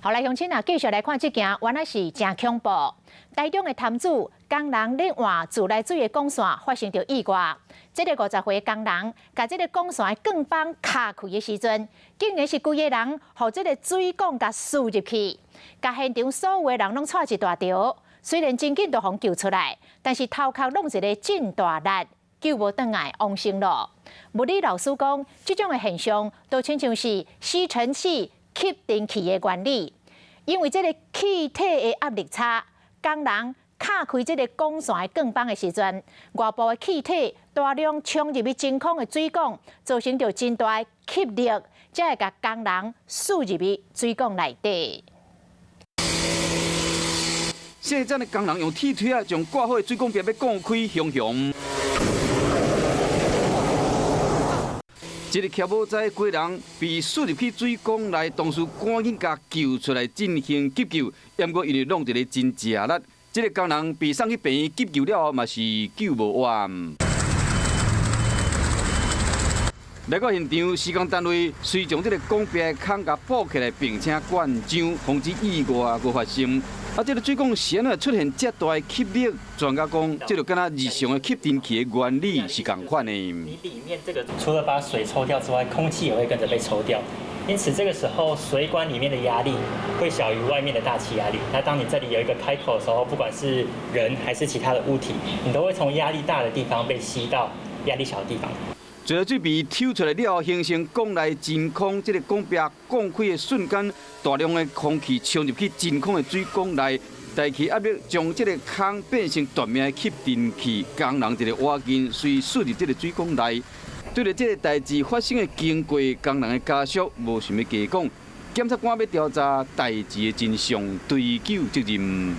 好來，鄉親啊，繼續來看這件，原來是誠恐怖。台中的潭子工人咧換自來水的管線發生著意外。這个50歲工人，共這个管線的鋼板敲開的時陣，竟然是規个人予這个水管共吸入去，共現場所有的人攏掣一大條。雖然真緊都予救出來，但是頭殼弄一个真大力，救無轉來往生咯。物理老師講，這種的現象都親像是吸塵器吸塵器的原理，因為這个氣體的壓力差，工人敲開這个管線的鋼板的時陣，外部的氣體大量衝入去真空的水管，造成著真大的吸力，才會共工人吸入去水管內底。細隻的工人用鐵錘仔將掛好的水管壁欲摃開，雄雄。這个徛帽仔規人被吸入去水管內，同事趕緊共救出來進行急救，毋過因為弄一个真食力，這个工人被送去病院急救了後，嘛是救無活。來到現場，施工單位隨將這个管壁的孔共補起來，並且灌漿，防止意外閣發生。啊，這个水管是按怎出現遮大的吸力？專家講，這就敢若日常的吸塵器的原理是仝款的。你裡面這個除了把水抽掉之外，空氣也會跟着被抽掉，因此這個時候水管裡面的壓力會小於外面的大氣壓力。那當你這裡有一個開口的時候，不管是人還是其他的物體，你都會從壓力大的地方被吸到壓力小的地方。隨著水被抽出來了後，形成管內真空，這个管壁摃開的瞬間，大量的空氣衝入去真空的水管內，大氣壓力將這个孔變成斷命的吸塵器，工人一个挖筋隨吸入這个水管內。對著這个代誌發生的經過，工人的家屬無想欲加講。檢察官欲調查代誌的真相，追究責任。